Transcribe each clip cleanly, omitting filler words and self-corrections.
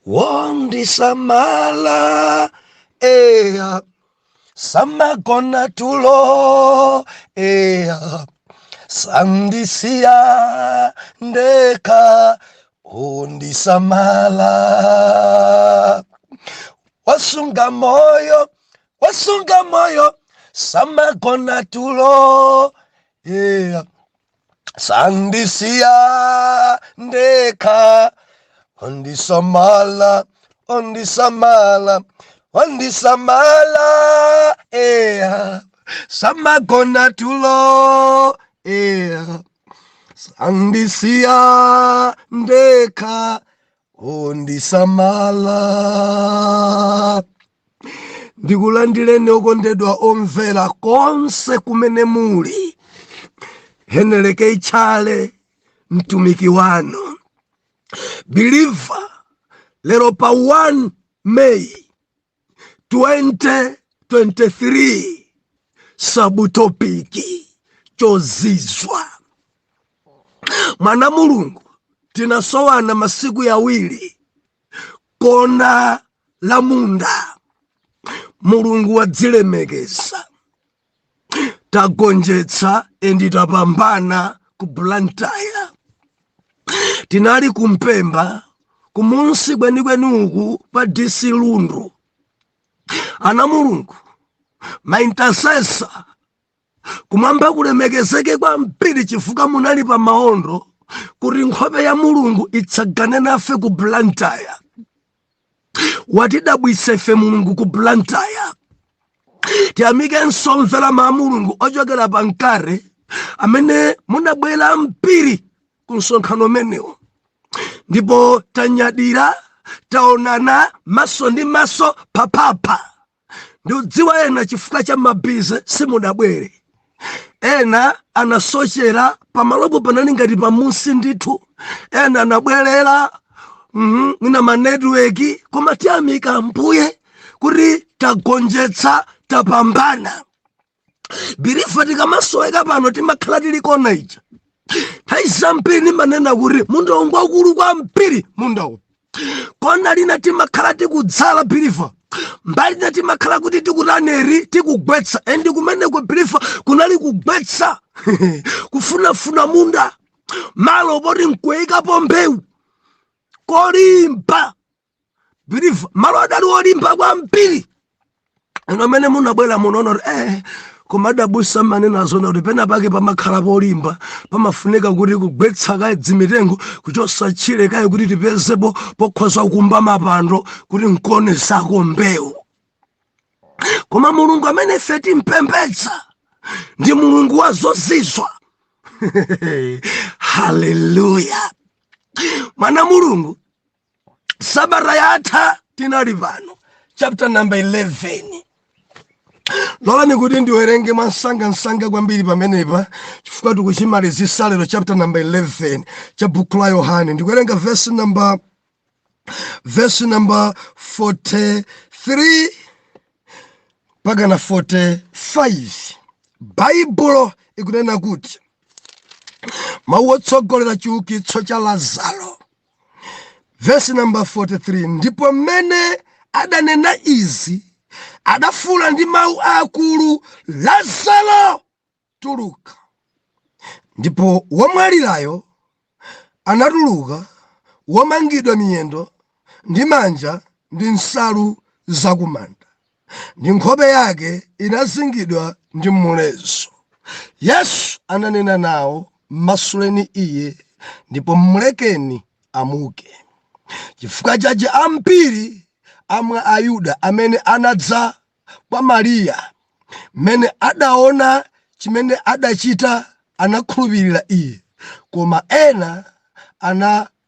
Wondisamala, eya, samagona tulo, eya, sandisiya ndekha, wondisamala, wasunga moyo, wasunga moyo, samagona tulo, eya, sandisiya ndekha, ondisamala, ondisamala, ondisamala, eya, samagona tulo, eya, sandisiya ndekha, ondisamala. Ndikulandireni okondedwa omvera konse kumene muli. Heneleke Tchale, mtumiki wanu believer, lero pa 1 May 2023, subtopic chozizwa. Mwana Mulungu, tinasowana masiku yawiri kona la munda. Mulungu wadzilemekeza, tagonjetsa and tapambana ku Blantyre. Tinali kumpemba kumunsi kwenikweni uku pa DC Lundu. Ana Mulungu, ma intercessor, kumwamba kulemekezeke kwambiri chifukwa munali pa maondo kuti nkhope ya Mulungu itsagane nafe ku Blantyre. Watidabwitsa ife Mulungu ku Blantyre. Tiyamikenso mvera ma Mulungu ochokera pa Mkare amene munabwera mpiri ku msonkhano umenewo, ndipo tanyadira, taonana maso ndi maso phaphapha. Ndikudziwa ena chifukwa cha ma busy simudabwere, ena anasochera pamalopo, panali ngati pamunsi ndithu, ena anabwerera mwina ma network, koma tiyamika Mbuye kuti tagonjetsa, tapambana. Believer, tikamasoweka pano timakhala tili kona ija. Nthawi zambiri ndimanena kuti munda ngwakulu kwambiri mundawu. Kona lina timakhala tikudzala, believer, mbali ina timakhala kuti tikutaneri, tikugwetsa. And kumeneko, believer, kunali kugwetsa, kufunafuna munda, malo poti nkuyikapo mbewu kolimba. Believer, malo adali olimba kwambiri. Ino amene munabwera munoona kuti koma adabusa manena azona kuti pena pake pamakhala polimba, pamafunika kuti kugwetsa kaye dzimitengo, kuchosa tchire kaye kuti tipezepo pokhoza kukumba mapando kuti nkuonesako mbewu. Koma Mulungu amene ife timpembedza ndi Mulungu wa zozizwa. Haleluya! Mwana Mulungu, sabata yatha tinali pano, chapter number 11. Lolani kuti ndiwerenge mwansangansanga kwambiri pamenepa chifukwa tikuchimalizisa lero, chapter number 11 cha buku la Yohane. Ndikuwerenga verse number 43 mpaka na 45. Baibulo ikunena kuti, mawu otsogolera chiukitso cha Lazaro, verse number 43: "Ndipo mmene adanena izi, adafuula ndi mawu akulu, 'Lazaro, tuluka!' Ndipo womwalirayo anatuluka, womangidwa miyendo ndi manja ndi nsalu zakumanda, ndi nkhope yake inazingidwa ndi mulezo. Yesu ananena nawo, 'Masuleni iye, ndipo mulekeni amuke.' Chifukwa chache ambiri amwa Ayuda amene anadza kwa Mariya mmene adaona chimene adachita anakhulupirira iye. Koma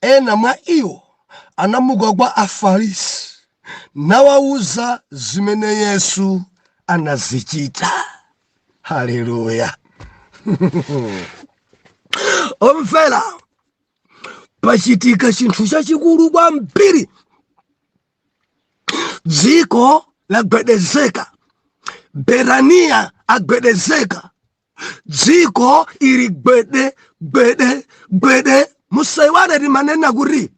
ena mwa iwo anamuka kwa Afarisi nawawuza zimene Yesu anazichita." Haleluya! Omvera, pachitika chinthu chachikulu kwambiri, dziko lagwedezeka, Betaniya agwedezeka, dziko ili gwede gwede gwede. Musaiwale timanena kuti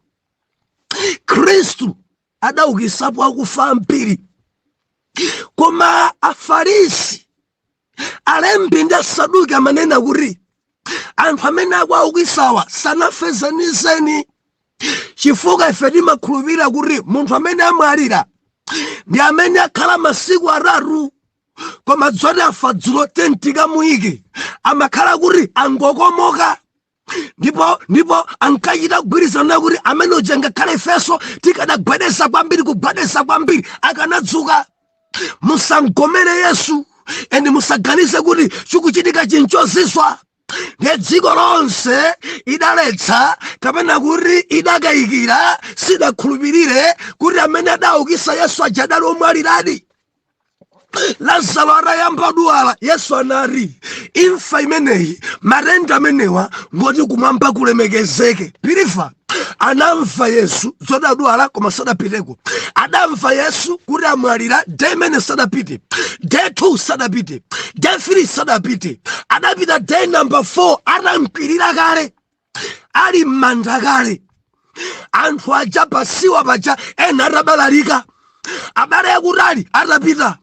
Khristu Adaukisapo akufa ambiri, koma Afarisi, alembi ndi Asaduki amanena kuti anthu amene akuaukisawa sanafe zenizeni, chifukwa ife timakhulupirira kuti munthu amene amwalira ndi amene akhala masiku 3, koma zoti afa dzulo tentikamuyike, amakhala kuti angokomoka. Ndipo ankachita kugwirizana kuti amene uja ngakhale ifenso tikadagwedeza kwambiri, kugwedeza kwambiri, akanadzuka. Musangomere Yesu and musaganize kuti chikuchitika chinchozizwa. Ndiye dziko lonse idaletsa kapena kuti idakayikira, sidakhulupirire kuti amene adaukisa Yesu aja adali omwaliradi. Lazaro atayamba dwala, Yesu anati imfa imeneyi, matenda amenewa, ngoti kumwamba kulemekezeke. Believer anamva Yesu zoti adwala koma sadapiteko. Adamva Yesu kuti amwalira day imene, sadapite. Day 2 sadapite, day 3 sadapite. Adapita day number 4 atamkwirira kale, ali m'manda kale. Anthu aja pasiwa paja, ena atabalalika, abale akutali atapita,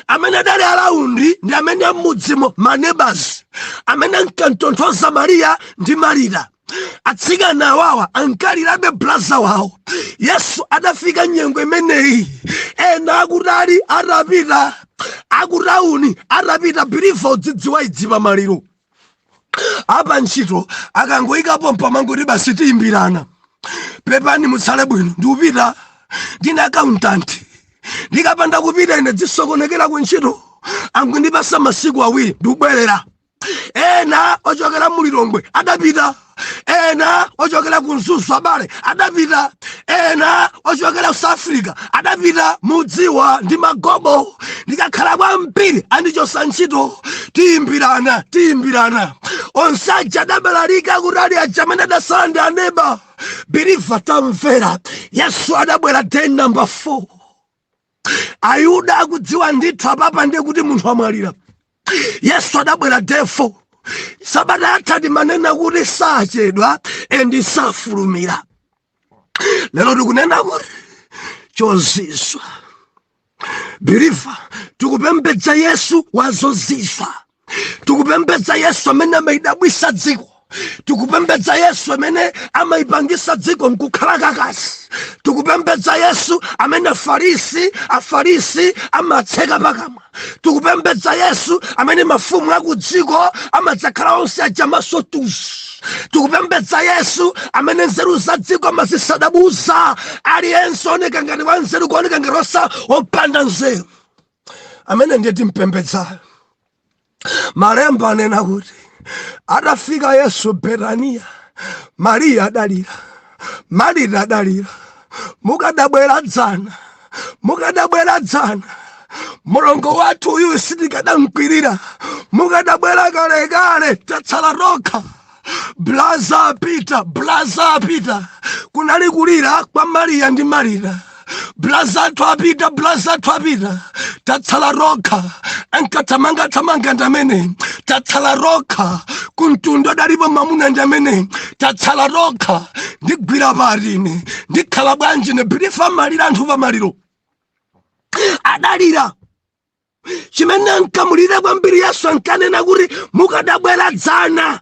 amene adali around ndi amene amudzimo, maneighbors amene ankantonthoza Mariya ndi Marita. Atsikana awawa ankalirabe brother wawo. Yesu adafika nyengo imeneyi ena akutali atapita, akutauni atapita. Believer, udzidziwa idzipa maliro apa ntchito akangoyikapo mpamangoti basi, tiyimbirana, pepani, mutsale bwino, ndikupita, ndine accountant, ndikapanda kupita ine dzisokonekera ku ntchito, angondipasa masiku 2, ndikubwerera. Ena ochokera mulilongwe adapita, ena ochokera ku Mzuzu abale adapita, ena ochokera ku South Africa adapita. Mudziwa ndi magobo, ndikakhala kwambiri andichosa ntchito, tiyimbirana, tiyimbirana. Onse aja adabalalika kuti ali aja amene adasala ndi aneba. Believer, tamvera, Yesu adabwera day number 4. Ayuda akudziwa ndithu apapa ndiye kuti munthu amwalira. Yesu adabwera day 4. Sabata yatha timanena kuti sachedwa and safulumira. Lero tikunena kuti chozizwa. Believer, tikupembedza Yesu wazozizwa, tikupembedza Yesu amene amayidabwisa dziko, tikupembedza Yesu amene amayipangisa dziko nkukhala kakasi, tikupembedza Yesu amene Afarisi amatseka pakamwa, tikupembedza Yesu amene mafumu aku dziko amadzakhala onse aja maso tuzi, tikupembedza Yesu amene nzeru za dziko amazisadabuza. Aliyense oneka ngati wa nzeru kuoneka ngati osa opanda nzeru, amene ndiye timpembedzayo. Malemba anena kuti atafika Yesu Betaniya, Mariya adalira, Marita adalira. Mukadabwera dzana, mukadabwera dzana, mulongo wathu uyu sitikadamkwirira. Mukadabwera kalekale, tatsala tokha, brother apita, brother apita. Kunali kulira kwa Mariya ndi Marita. Brother athu apita, brother athu apita, tatsala tokha. Ankathamangathamanga ndi amene, tatsala tokha. Kumtundu adalipo mamuna ndi amene, tatsala tokha. Ndigwira pati ine? Ndikhala bwanji ne? Believer, amalira anthu pamaliro, adalira. Chimene ankamulira kwambiri Yesu, ankanena kuti mukadabwera dzana,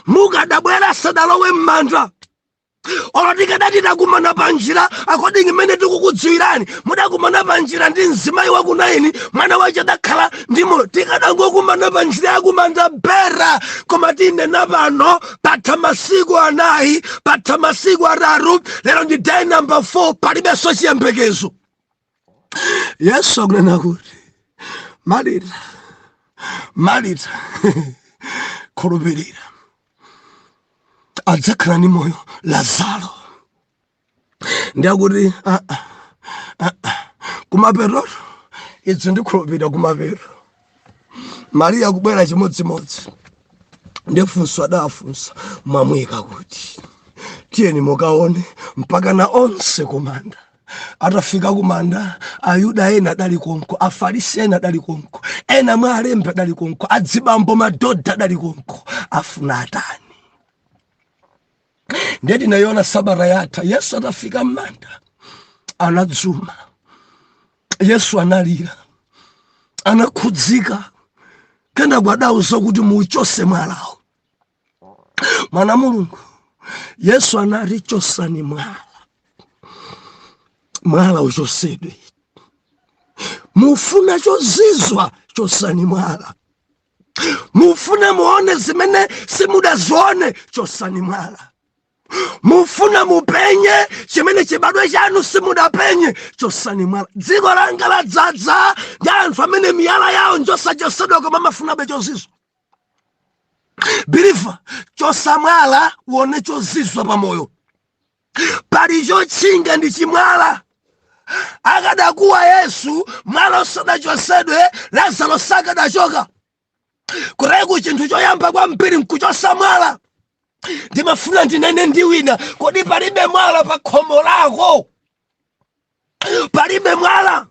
mukadabwera sadalowe m'manda, olo tikadati takumana pa njira, according imene tikukudziwirani, mudakumana pa njira ndi mzimayi wa ku Naini, mwana wace adakhala ndi moyo, tikadangokumana pa njira yakumanda bera. Koma tinena pano patha masiku 4, patha masiku 3, lero ndi day number 4, palibenso chiyembekezo. Yesu akunena kuti, Marita, Marita, khulupirira, adzakhala ndi moyo Lazaro. Ndiyakuti ah, ah, ah, ah. Kumapeto idzi ndikhulupirira kumapeto. Mariya kubwera chimodzimodzi, ndifunso adafunsa, mwamuyika kuti? Tiyeni mukaone. Mpaka na onse kumanda. Atafika kumanda, Ayuda ena adali konko, Afarisi ena adali konko, ena mwa alembi adali konko, adzibambo madhodha adali konko. Afuna atani? Ndiye tinayiona sabata yatha, Yesu atafika m'manda. Anadzuma. Yesu analira, anakhudzika. Kenako adauza kuti muchose mwalawo. Mwana Mulungu Yesu anati, chosani mwala, mwala uchosedwe. Mufuna chozizwa? Chosani mwala. Mufuna muone zimene simudazione? Chosani mwala. Mufuna mupenye chimene chibadwe chanu simudapenye? Chosani mwala. Dziko langa ladzadza ndi anthu amene miyala yawo njosachosedwa, koma amafunabe chozizwa. Believer, chosa mwala uone chozizwa pamoyo. Pali chotchinga ndi chimwala. Akadakuwa Yesu mwala usadachosedwe, Lazaro sakadachoka. Kureku chinthu choyamba kwambiri nkuchosa mwala. Ndimafuna ndinene ndi wina, kodi palibe mwala pa khomo lako? Palibe mwala?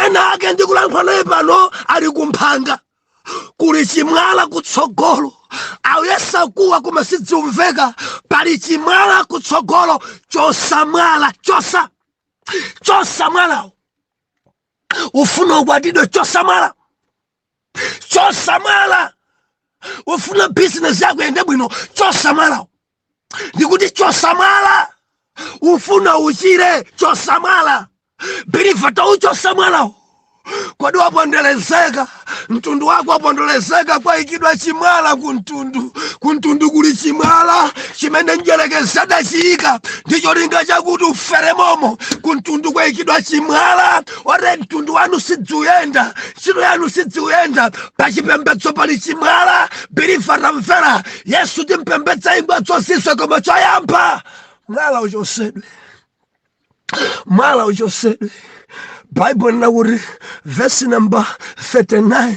Ena ake ndikulankhula naye pano ali kumphanga, kuli chimwala kutsogolo, ayesa kuwa koma sidziumveka. Pali chimwala kutsogolo, chosa mwala, chosa, chosa mwalawo. Ufuna ukwatidwe? Chosa mwala, chosa mwala. Ufuna bizinesi yako iyende bwino? Chosa mwalawo. Ndikuti chosa mwala. Ufuna uchire? Chosa mwala. Believer, tauchosa mwalawo. Kodi waponderezeka? Mtundu wako waponderezeka, kwayikidwa chimwala kumtundu. Kumtundu kuli chimwala chimene mdyerekezi adachiyika ndi cholinga chakuti ufere momo. Kumtundu kwayikidwa chimwala ore mtundu wanu sidziuyenda, ntchito yanu sidziuyenda, pachipembedzo pali chimwala. Believer, tamvera, Yesu timpembedza ingwe zozizwa, koma choyamba mwala uchosedwe, mwala uchosedwe. Bible linakuti vesi namba 39,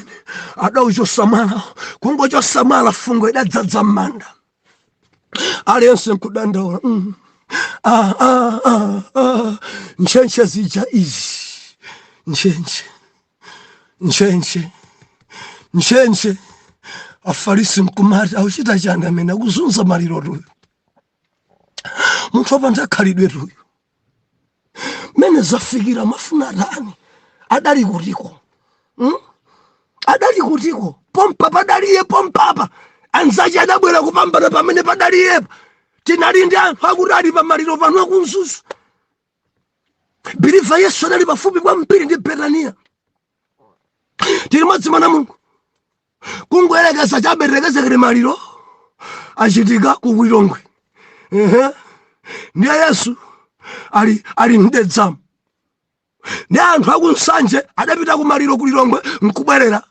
adauchosa mwala. Kungochosa mwala, fungo idadzadza m'manda. Aliyense nkudandaula, Ah, ah, ah, ah. Ntchentche zija izi, ntchentche, ntchentche, ntchentche. Afarisi nkumati, akuchita chani amene akuzunza maliro tuyu? Munthu wopanda khalidwe tuyu, mene zafikira mafuna atani? Adali kutiko, Adali kutiko? Pompa padaliye pompapa, anzache adabwera kupambana pamene padaliyepo. Tinali ndi anthu akuti ali pamaliro pano akunzuzu. Believer, Yesu adali pafupi kwambiri ndi Betaniya. Tili modzi, mwana Mulungu. Kungoyerekeza chabe, tilekezekere maliro achitika ku Lilongwe. Ehe, ndiye Yesu ali mDedzamu, ndi anthu akuNsanje adapita kumaliro ku Lilongwe nkubwerera,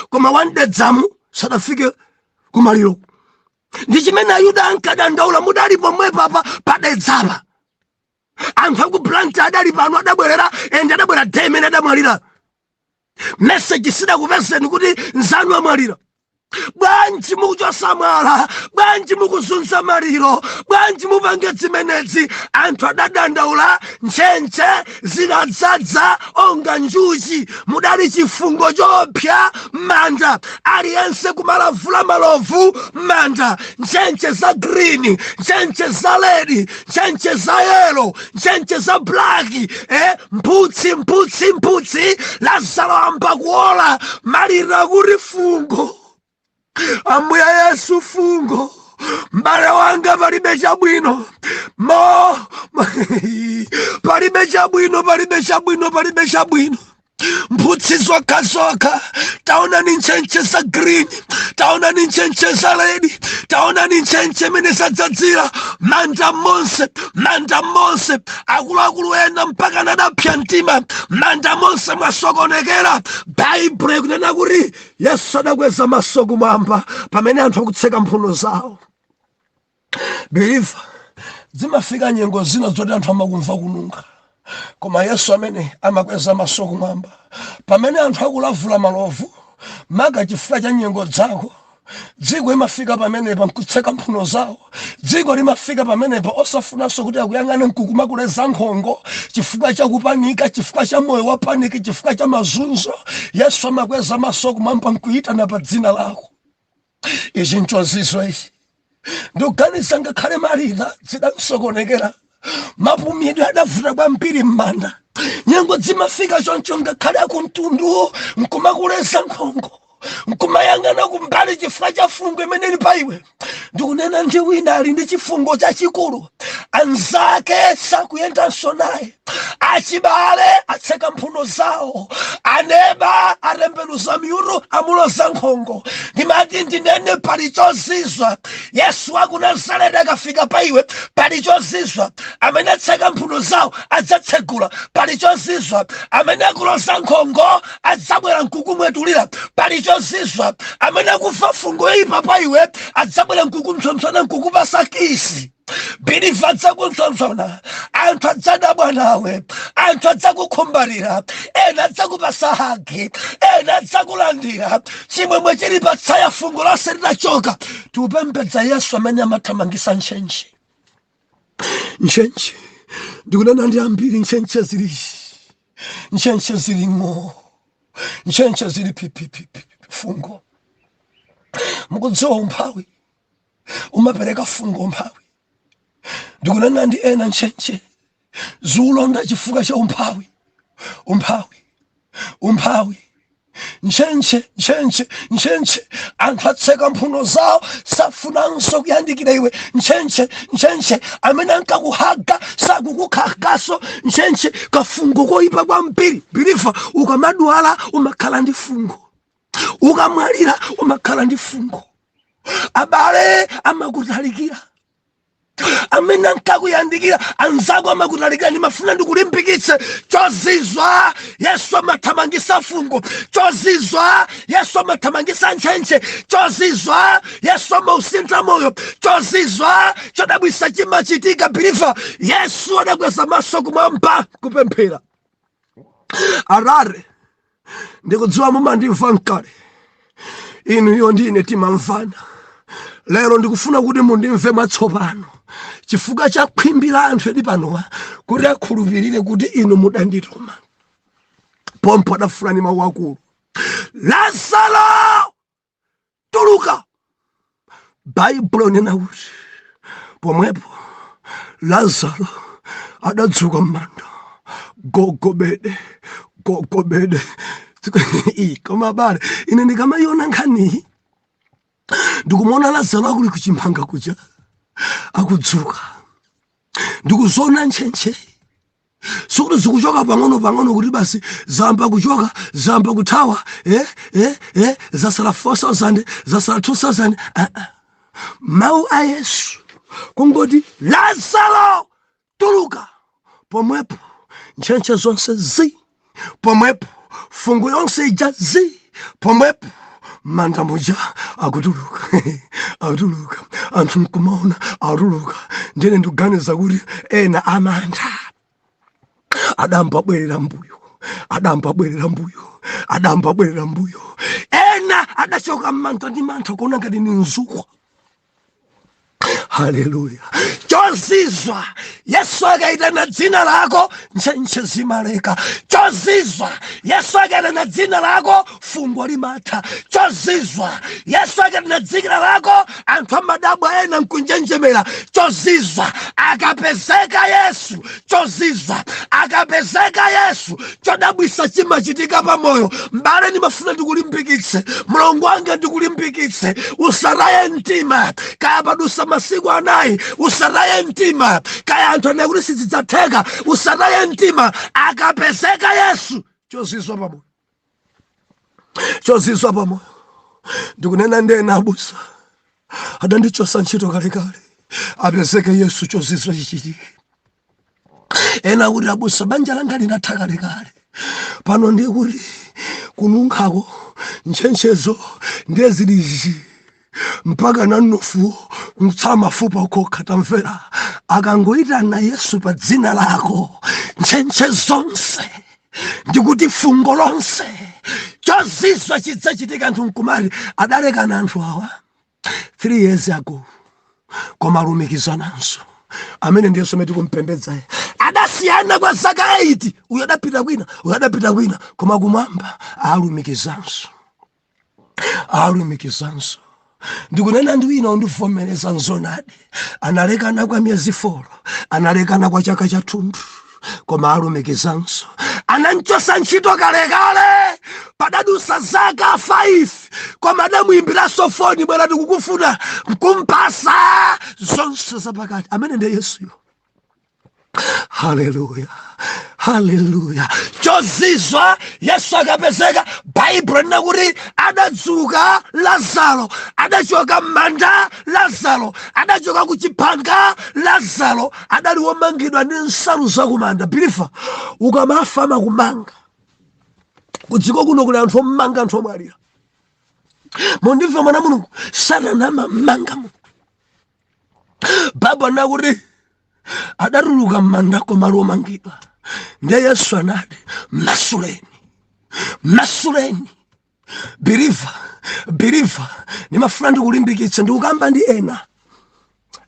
koma wamDedzamu sadafike kumaliro. Ndi chimene Ayuda ankadandaula, mudali pomwepo apa paDedzapa, anthu aku Blantyre adali pano, adabwerera, ende adabwera day imene adamwalira. Meseji sidakupezeni kuti nzanu amwalira. Bwanji mukuchosa mwala? Bwanji mukuzunza maliro? Bwanji mupange zimenezi? Anthu adadandaula, ntchentche zidadzadza onga njuchi, mudali chifungo chopsa m'manda, aliyense kumalavula malovu m'manda. Ntchentche za green, ntchentche za red, ntchentche za yellow, ntchentche za black, mphutsi, mphutsi, mphutsi. Lazaro amba kuola, maliro akuti fungo. Ambuye Yesu, fungo, m'bale wanga, palibe chabwino mo, palibe chabwino, palibe chabwino, palibe chabwino, mphutsi zokhazokha. Taonani ntchentche za green, taonani ntchentche za red, taonani ntchentche imene zadzadzira manda monse, manda monse. Akuluakulu ena mpaka nadapsa mtima, manda monse mwasokonekera. Baibulo ikunena kuti Yesu adakweza maso kumwamba pamene anthu akutseka mphuno zawo. Believer, zimafika nyengo zina zoti anthu amakumva kununkha, koma Yesu amene amakweza maso kumwamba pamene anthu akulavula malovu, maka chifukwa cha nyengo zako. Dziko imafika pamenepa nkutseka mphuno zawo. Dziko limafika pamenepa osafunanso kuti akuyang'ane, nkukumakuleza nkhongo chifukwa cha kupanika, chifukwa cha moyo wa panic, chifukwa cha mazunzo. Yesu amakweza maso kumwamba nkuyitana pa dzina lako. Ichi nchozizwa ichi. Ndikuganiza ngakhale Marita zidamsokonekera. Mapumidwe adavuta kwambiri m'manda. Nyengo zimafika choncho, ngakhale akumtundu nkumakuleza nkhongo, nkumayang'ana kumbali chifukwa cha fungo imene ili pa iwe. Ndikunena ndi wina ali ndi chifungo chachikulu, anzake sakuyendanso naye, achibale atseka mphuno zawo, aneba atembenuza mitu, amuloza nkhongo. Ndimati ndinene, pali chozizwa. Yesu wa ku Nazareti akafika pa iwe, pali chozizwa. Amene atseka mphuno zawo adzatsegula. Pali chozizwa. Amene akuloza nkhongo adzabwera nkukumwetulira. Pali chozizwa. Amene akuva fungo yoyipa pa iwe adzabwera nkukumpsompsona, nkukupasa kiss. Believer, adzakumpsompsona, anthu adzadabwa nawe, anthu adzakukhumbarira, ena adzakupasa hug, ena adzakulandira. Chimwemwe chili patsaya, fungo lonse litachoka. Tikupembedza Yesu amene amathamangisa ntchentche. Ntchentche, ndikunena ndi ambiri, ntchentche zili, ntchentche zili ng'o, ntchentche zili pipipipi, fungo. Mukudziwa umphawi umapereka fungo, umphawi. Ndikunena ndi ena, ntchentche ziulonda chifukwa cha umphawi, umphawi, umphawi. Ntchentche, ntchentche, ntchentche. Anthu atseka mphuno zawo, safunanso kuyandikira iwe. Ntchentche, ntchentche. Amene ankakuhaga sakukuhagaso. Ntchentche, kafungo koyipa kwambiri. Believer, ukamadwala umakhala ndi fungo, ukamwalira umakhala ndi fungo. Abale amakutalikira, amene ankakuyandikira, anzako amakutalikira. Ndimafuna ndikulimbikitse, chozizwa, Yesu amathamangisa fungo. Chozizwa, Yesu amathamangisa ntchentche. Chozizwa, Yesu amausintha moyo. Chozizwa, chodabwisa chimachitika. Believer, Yesu adakweza maso kumwamba kupemphera. Arare, ndikudziwa mumandimva mkale, inuyo ndine timamvana. Lero ndikufuna kuti mundimve mwatsopano chifukwa cha khwimbi la anthu edi panowa, kuti akhulupirire kuti inu mudandituma. Pompo adafuula ndi mawu akulu, "Lazaro, tuluka!" Baibulo nena kuti pomwepo Lazaro adadzuka m'manda, gogobede, gogobede. Koma abale, ine ndikamayiona nkhaniyi, ndikumuona Lazaro akuli kuchimphanga kuja akudzuka, ndikuzoona ntchentche sikuti zikuchoka pang'ono pang'ono, kuti basi zamba kuchoka, zamba kuthawa, zasala 4000, zasala 2000. Ah, ah. Mawu a Yesu kungoti, "Lazaro, tuluka," pomwepo ntchentche zonse zi, pomwepo fungo yonse ija zi, pomwepo manda muja akutuluka, akutuluka, anthu nkumaona akutuluka. Ndine ndikuganiza kuti ena amantha adamba bwerera mbuyo, adamba bwerera mbuyo, adamba bwerera mbuyo. Ena adachoka mmantha ndi mantha, kuona ngati ni mzukwa. Haleluya! Chozizwa, Yesu akaitana dzina lako, ntchentche zimaleka. Chozizwa, Yesu akaitana dzina lako, fungo limatha. Chozizwa, Yesu akaitana dzina lako, anthu amadabwa, ena nkunjenjemera. Chozizwa, akapezeka Yesu. Chozizwa, akapezeka Yesu, chodabwisa chimachitika pamoyo. Mbale, ndimafuna ndikulimbikitse, mlongo wanga, ndikulimbikitse, usataye mtima. Kaya padusa masiku 4, usataye mtima. Kaya anthu anena kuti sizidzatheka, usataye mtima. Akapezeka Yesu, chozizwa pamoyo, chozizwa pamoyo. Ndikunena ndena, abusa adandichosa ntchito kalekale, apezeke Yesu, chozizwa chichitike. Ena kuti, "Abusa, banja langa linatha kalekale, pano ndiye kuti kununkhako, ntchentchezo ndiye zilizi mpaka nanofu kutsala mafupa okha." Tamvera, akangoyitana Yesu pa dzina lako, ntchentche zonse, ndikuti fungo lonse, chozizwa chidzachitika. Anthu nkumati, "Adalekana anthu awa 3 years ago, koma alumikizananso." Amene ndiye somwe tikumpembedzaye. Adasiyana kwa zaka 8, uyo adapita kwina, uyo adapita kwina, koma kumwamba alumikizanso, alumikizanso. Ndikunena ndi wina undivomereza nzonadi. Analekana kwa miyezi 4, analekana kwa chaka chathunthu, koma alumikizanso. Anamchosa ntchito kalekale, padadusa zaka 5, koma adamuyimbiranso foni, bwera tikukufuna, kumpasa zonse zapakati. Amene ndiye Yesuyo. Haleluya, haleluya! Chozizwa, Yesu akapezeka, Baibulo lina kuti adadzuka Lazaro, adachoka m'manda Lazaro, adachoka ku chiphanga Lazaro, adali womangidwa ndi nsalu zakumanda. Believer, ukamafa amakumanga. Kudziko kuno kuli anthu omanga anthu omwalira. Mundimva, mwana Mulungu? Satana amamanga munthu. Baibulo nakuti adatuluka m'manda koma ali omangidwa. Ndiye Yesu anati, masuleni, masuleni. Believer, believer, ndimafuna ndikulimbikitse, ndikukamba ndi ena.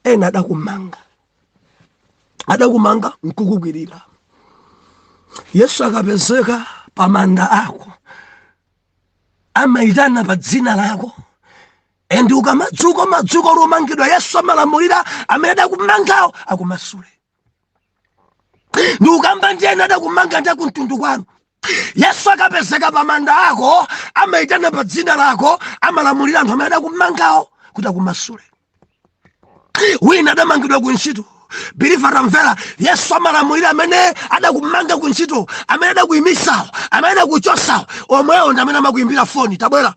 Ena adakumanga, adakumanga nkukukwirira. Yesu akapezeka pamanda ako, amayitana pa dzina lako, and ukamadzuka, umadzuka lomangidwa. Yesu amalamulira amene adakumangawo akumasule. Ndikukamba ndi ena adakumanga ndi akumtundu kwanu. Yesu akapezeka pamanda ako, amayitana pa dzina lako, amalamulira anthu amene adakumangawo kuti akumasule. Wina adamangidwa ku ntchito. Believer, tamvera, Yesu amalamulira amene adakumanga ku ntchito, amene adakuyimisawo, amene adakuchosawo, omwewo ndi amene amakuyimbira foni, tabwera.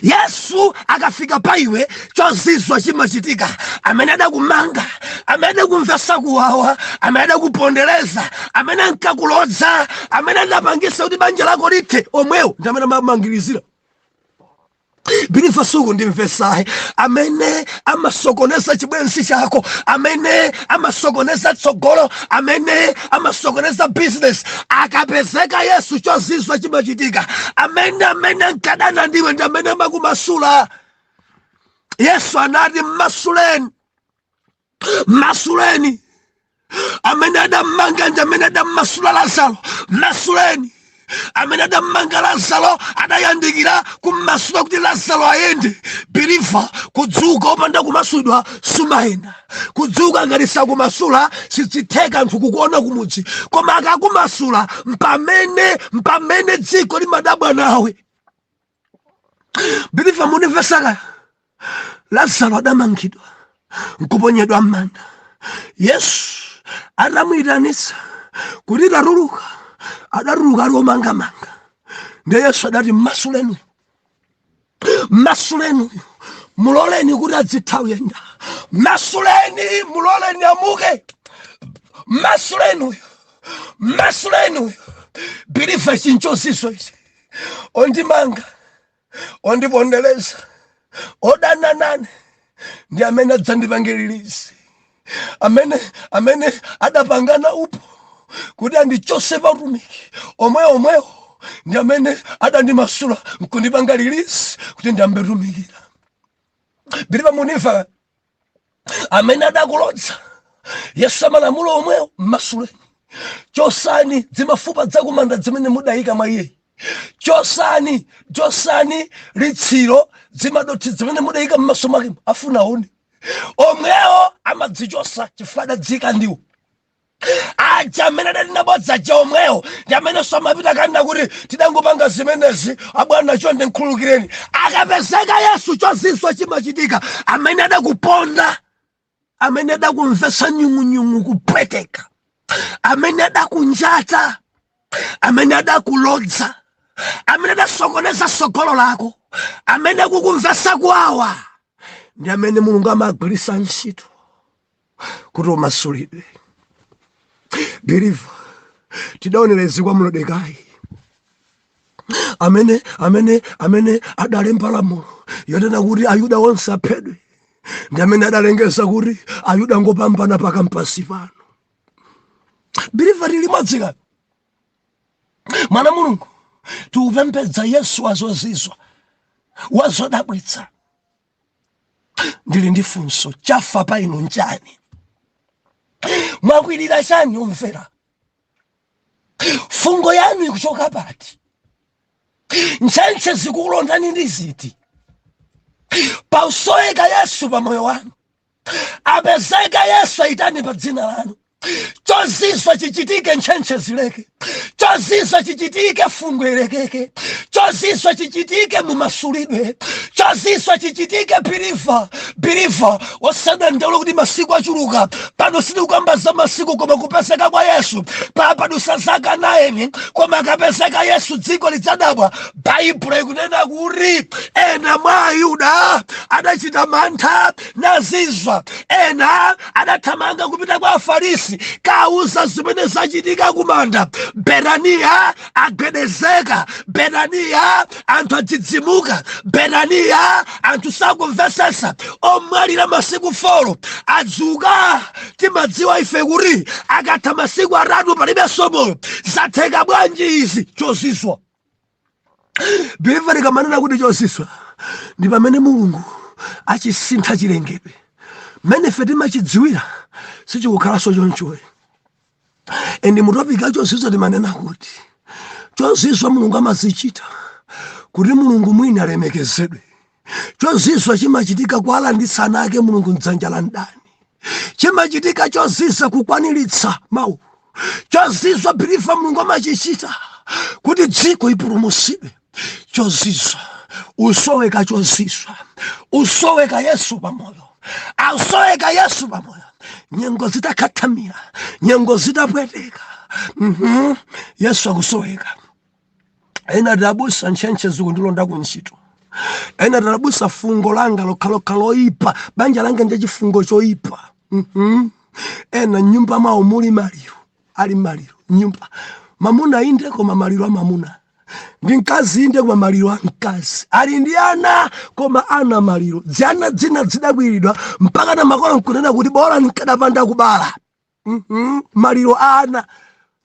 Yesu akafika pa iwe, chozizwa chimachitika. Amene adakumanga, amene adakumvesa kuwawa, amene adakupondereza, amene ankakulodza, amene adapangisa kuti banja lako lithe, omwewo ndi amene amamangirizira. Believer, sukundimvesayi. Amene amasokoneza chibwenzi chako, amene amasokoneza tsogolo, amene amasokoneza business, akapezeka Yesu, chozizwa chimachitika. Amene ankadana ndiwe ndi amene amakumasula. Yesu anati, masuleni, masuleni. Amene adammanga ndi amene adammasula Lazaro. Masuleni. Amene adammanga Lazaro adayandikira kummasula kuti Lazaro ayende. Believer, kudzuka opanda kumasulidwa sumayenda. Kudzuka ngati sakumasula sizitheka anthu kukuona kumudzi, koma akakumasula mpamene dziko limadabwa nawe. Believer, munimvesaka? Lazaro adamangidwa nkuponyedwa m'manda. Yesu atamuyitanitsa kuti tatuluka, adatuluka ali omangamanga. Ndiye Yesu adati, masuleni, masuleni, muloleni kuti adzitha kuyenda. Masuleni, muloleni amuke. Masuleni uyu, masuleni uyu. Believer, chinchozizwa ichi. Ondimanga, ondipondereza, odana nane ndi amene adzandipangiririzi. Amene adapangana upo kuti andichose pa utumiki, omwe omwewo ndi amene adandimasula nkundipanga release kuti ndiyambe tumikira. Believer, munimva? Amene adakulodza, Yesu amalamulo omwewo, masuleni, chosani dzimafupa dzakumanda zimene mudayika mwa iye, chosani, chosani litsiro, dzimadothi zimene mudayika m'maso mwake, afuna aone. Omwewo amadzichosa chifukwa adadzika ndiwo aja amene adatinabodza aja. Omwewo ndi amene samapita kanena kuti tidangopanga zimenezi, abwana, chonde nkhululukireni. Akapezeka Yesu, chozizwa chimachitika. Amene adakuponda, amene adakumvetsa nyung'unyung'u kupweteka, amene adakunjata, amene adakulodza, amene adasokoneza tsogolo lako, amene akukumvetsa kuwawa, ndi amene Mulungu amagwiritsa ntchito kuti umasulidwe. Believer, tidaonerezi kwa Modekai, amene adalemba lamulo yonena kuti Ayuda onse aphedwe, ndi amene adalengeza kuti Ayuda ngopambana pakampasi pano. Believer, tili limodzi. Mwana Mulungu, tiupembedza Yesu wazozizwa, wazodabwitsa. Ndili ndi funso, chafa pa inu nchani? Mwakwirira chani? Omvera, fungo yanu ikuchoka pati? Ntchentche zikulondani ndi ziti? Pausoweka Yesu pa moyo wanu, apezeka Yesu, aitane pa dzina lanu. Chozizwa chichitike, ntchentche zileke. Chozizwa chichitike, fungo ilekeke. Chozizwa chichitike, mumasulidwe. Chozizwa chichitike. Believer, believer, osadandaula kuti masiku achuluka. Pano sitikukamba za masiku, koma kupezeka kwa Yesu. Papadusa zaka 9, koma akapezeka Yesu, dziko lidzadabwa. Baibulo ikunena kuti ena mwa Ayuda adachita mantha nazizwa, ena adathamanga kupita kwa Afarisi kauza zimene zachitika kumanda. Betaniya agwedezeka, Betaniya anthu adzidzimuka, Betaniya anthu sakumvesesa. Omwalira masiku 4 adzuka. Timadziwa ife kuti akatha masiku 3 palibenso moyo. Zatheka bwanji izi? Chozizwa. Believer, likamanena kuti chozizwa, ndi pamene Mulungu achisintha chilengedwe. Mmene ife timachidziwira sichikukhalanso chonchoyi. And mu topic ya chozizwa timanena kuti chozizwa Mulungu amazichita kuti Mulungu mwini alemekezedwe. Chozizwa chimachitika kuwalanditsa ana ake Mulungu mdzanja la mdani. Chimachitika chozizwa kukwaniritsa mawu. Chozizwa, believer, Mulungu amachichita kuti dziko ipulumutsidwe. Chozizwa usoweka, chozizwa usoweka Yesu pamoyo, ausoweka Yesu pamoyo. Nyengo zitakhathamira, nyengo zitapweteka, Yesu akusoweka. Ena tidabusa, ntchentche zikundilonda kuntchito. Ena tidabusa, fungo langa lokhalokha loyipa, banja langa ndi chifungo choyipa. Ena nyumba mwawo muli maliro, ali maliro nyumba. Mamuna inde, koma maliro a mamuna, ndi mkazi inde, koma maliro a mkazi. Ali ndi ana, koma ana maliro. Ziana dzina zidakwiridwa mpaka na makolo nkunena kuti bola nkadapanda kubala. Maliro a ana,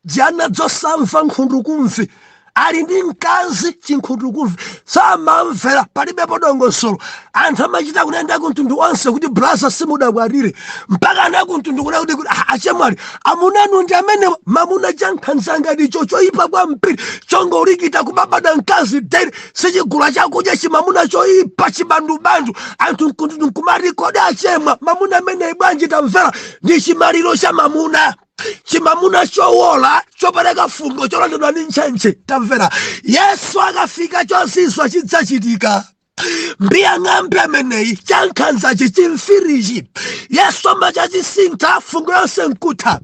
ziana zosamva nkhundukumvi. Ali ndi mkazi, chinkhutukumvi, samamvera, palibepo dongosolo. Anthu amachita kunena kumtundu onse kuti brother, simudakwatire. Mpaka ana kumtundu kuna kuti, "Ah, achemwali, amunanu ndi amene mamuna chankhanza ngati icho, choyipa kwambiri, chongolikita kubabada mkazi daily, sichigula chakudya, chimamuna choyipa, chibandubandu." Anthu mkuntundu nkumati, "Kodi achemwa, mamuna amene bwanji?" Tamvera, ndi chimaliro cha mamuna, chimamuna chowola, chopereka fungo, cholandidwa ndi ntchentche. Tamvera, Yesu akafika, chozizwa chidzachitika. Mbiya ng'ambi ameneyi, chankhanzachi, chimfirichi, Yesu amachachisintha, fungo yonse nkutha.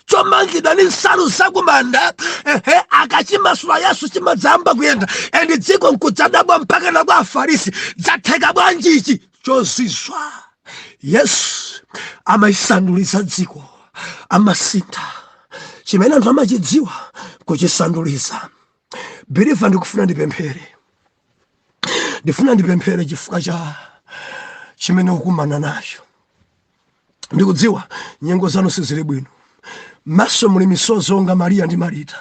Chomangidwa ndi nsalu zakumanda, ehe, akachimasula Yesu, chimadzayamba kuyenda, and dziko nkudzadabwa, mpaka na kwa Afarisi, "Zatheka bwanji ichi?" Chozizwa, Yesu amachisanduliza dziko, amasintha chimene anthu amachidziwa kuchisanduliza. Believer, ndikufuna ndipemphere, ndifuna ndipemphere chifukwa cha chimene ukumana nacho. Ndikudziwa nyengo zanu sizili bwino, maso muli misozi onga Mariya ndi Marita.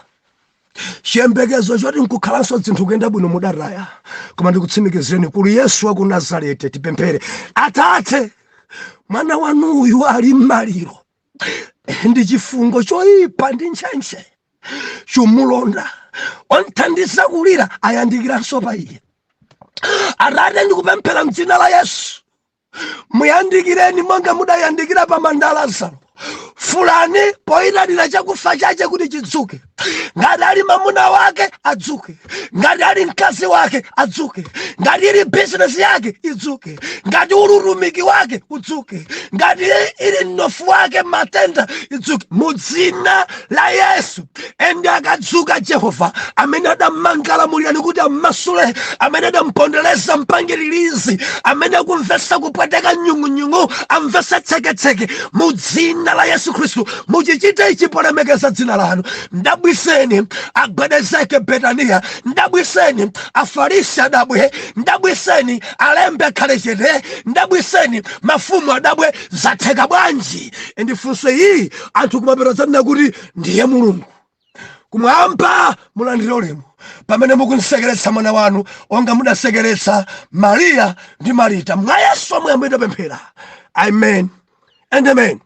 Chiyembekezo choti nkukhalanso zinthu kuyenda bwino mudataya, koma ndikutsimikizireni, kuli Yesu wa ku Nazareti. Tipemphere. Atate, mwana wanuyu ali m'maliro ndi chifungo choyipa ndi ntchentche chomulonda. Onthandiza kulira ayandikiranso pa iye. Atate, ndikupemphera mdzina la Yesu, muyandikireni monga mudayandikira pa manda a Lazaro. Fulani poyitanira chakufa chache kuti chidzuke. Ngati ali mamuna wake, adzuke. Ngati ali mkazi wake, adzuke. Ngati ili bizinesi yake, idzuke. Ngati uli utumiki wake, udzuke. Ngati ili mnofu wake, matenda, idzuke mu dzina la Yesu. And akadzuka, Jehova, amene adammanga lamulirani kuti ammasule, amene adampondereza mpangiririzi, amene akumvesa kupweteka nyung'unyung'u amvese tseketseke mu dzina la Yesu Khristu. Muchichite ichi polemekeza dzina lanu. Ndabwiseni agwedezeke Betaniya, ndabwiseni Afarisi adabwe, ndabwiseni alembe akhale chete, ndabwiseni mafumu adabwe. Zatheka bwanji? Ndifunso iyi. Anthu kumapero dzanena kuti ndiye Mulungu kumwamba. Mulandire ulemu pamene mukunsekeretsa mwana wanu onga mudasekeretsa Mariya ndi Marita. Mwa Yesu omwe amene tapemphera, amen and amen.